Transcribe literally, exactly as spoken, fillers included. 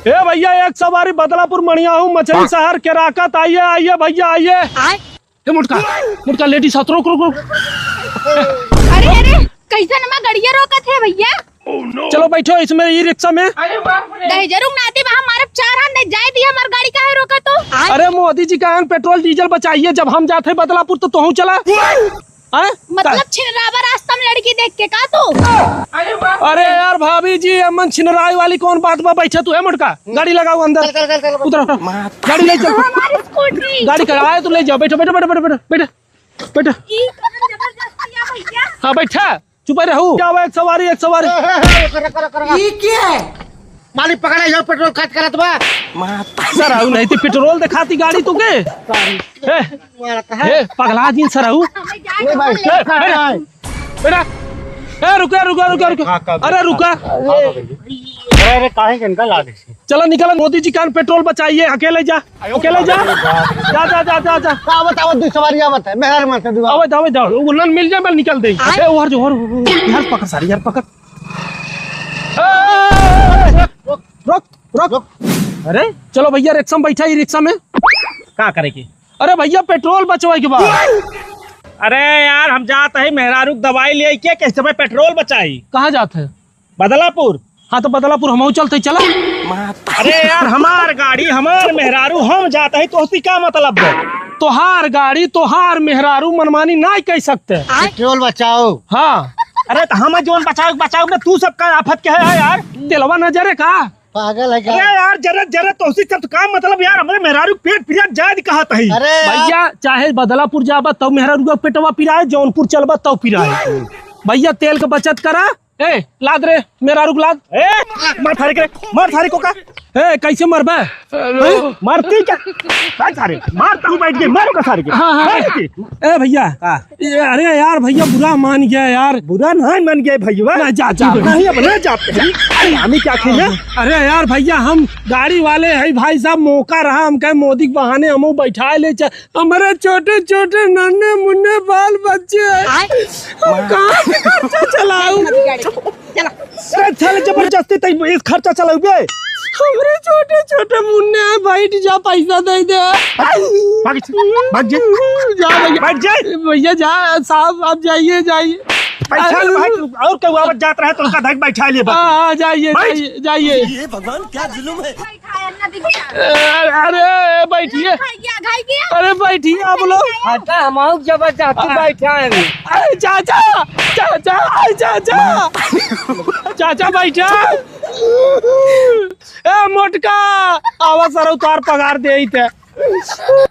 ए भैया, एक सवारी बदलापुर मणियाहू मछली शहर के राकत, आइए, आइए भैया, आइए। आए? ए मोटका, मोटका लेडीज हाथ, रुक, रुक, रुक। अरे, अरे, कैसन मा गड़िया रोकत है भैया? चलो बैठो इसमें, ई रिक्शा में। दहेजरुक नाती बा, हमारे चार हाथ नहीं जाए दिया, हमार गाड़ी काहे रोका तू? अरे मोदी जी कहेन पेट्रोल डीजल बचाइए, जब हम जात है बदलापुर तो तोहू चला। हैं? मतलब का छिनरावा रास्ता में लड़की देख के का तू? अरे यार भाभी जी, अमन छिनराई वाली कौन बात बा? बैठा तू, ए मोटका, गाड़ी लगाओ अंदर। चल, चल, चल, चल। उतर, उतर। गाड़ी ले चल। हमारी स्कूटी। गाड़ी का आए तो ले जाओ, बैठो, बैठो, बैठो, बैठो, बैठो, बैठो। ई कौन जबरदस्ती है भैया? हाँ बैठा, चुप रहू। क्या हुआ? एक सवारी, एक सवारी। ए, ए, ए, रुको, रुको, रुको, रुको। ई क्या है? मालिक पकड़ा, यो पेट्रोल खर्च करत बा। सर, आऊ नहीं थी पेट्रोल दिखाती गाड़ी तू के। ए, मारत है। ए, पगला दिन सर, आऊ। हमें जाए ए भाई, कहाँ ले? ए, बेटा, ए, रुका, रुका, रुका, रुका। हाँ, हाँ, अरे, रुका। हाँ, हाँ, हाँ। अरे, अरे, काहे के इनका ला दे? चला, निकल, मोदी जी कान पेट्रोल बचाइए, अकेले जा, अकेले जा। जा, जा, जा, जा, जा। आवत, आवत, दू सवारी आवत है, मेहरारू मार से दू आवत। आवत, आवत, जाओ, वो नन मिल जाए, मैं निकल दे। ए, ओहर जो, ओहर, ओहर, यार पकड़ सारी, यार पकड़। ए, रुक, रुक, रुक। अरे, चलो भैया, रिक्शा में बैठा ही, रिक्शा में। का करे के? अरे भैया, पेट्रोल बचवाए के बा। अरे यार, हम जात है मेहरारू के दवाई ले के, कैसे भाई पेट्रोल बचाई? कहाँ जात है? बदलापुर। हाँ, तो बदलापुर हमहू चलते, चला। अरे यार, हमार गाड़ी, हमार मेहरारू, हम जात है, तोहसी का मतलब बा? तोहार गाड़ी, तोहार मेहरारू, मनमानी नाई कह सकते। पेट्रोल बचाओ। हाँ। अरे, तो हम जोन बचाओ, बचाओ में तू सबका आफत क्या है यार? तेलवा न जरे का? पागल है क्या? अरे यार, जरे, जरे तोहसी सब का मतलब यार, हमरे मेहरारू पेट पिरिया जाए कहत है। अरे यार। भैया, चाहे बदलापुर जाबा तब मेहरारू का पेटवा पिराए, जौनपुर चलबा तब पिराए। भैया, तेल का बचत करा। ए, लाद रे, मेहरारू का लाद। ए, मार थारी के, मार थारी को का। ए, कैसे मरबा? हेलो। हैं? मारती क्या? बैठ थारी, मार तू बैठ के, मारो का थारी के। हाँ, हाँ। बैठ के। ए भैया, का? ए, अरे यार भैया, बुरा मान गया यार। बुरा नहीं मान गया भैया। ना, जा, जा। नहीं, अब ना जाते हैं। अरे, हम ही क्या खेले? अरे यार भैया, हम गाड़ी वाले हैं भाई साहब, मौका रहा, हम कहे मोदी के बहाने हमहू बैठा ले च-, हमारे छोटे छोटे नन्हे मुन्ने बाल बच्चे हैं। आय। हम कहाँ से खर्चा चलाऊं? चला। अरे साले, जबरदस्ती तई इस खर्चा चलाऊ बे। हमरे छोटे छोटे मुन्ने हैं, बैठ जा, पैसा दे दे। भाग, भाग जा, भाग जा। जा भैया। बैठ जा। भैया जा, साहब आप जाइए, जाइए। बैठा ले भाई, तू और केहू आवत जात रहे तो उनका धक बैठा ले बस। हाँ, हाँ, जाइए, बैठ। जाइए, जाइए। ये भगवान, क्या जुल्म है। अरे, अरे, बैठिए। अरे, बैठिए आप लोग। हटा, हम आउक जबरदस्ती बैठा है। अरे, चाचा, चाचा, अरे, चाचा। चाचा, बैठा। ए, मोटका, आवा सर, उतार पगार दे ही थे।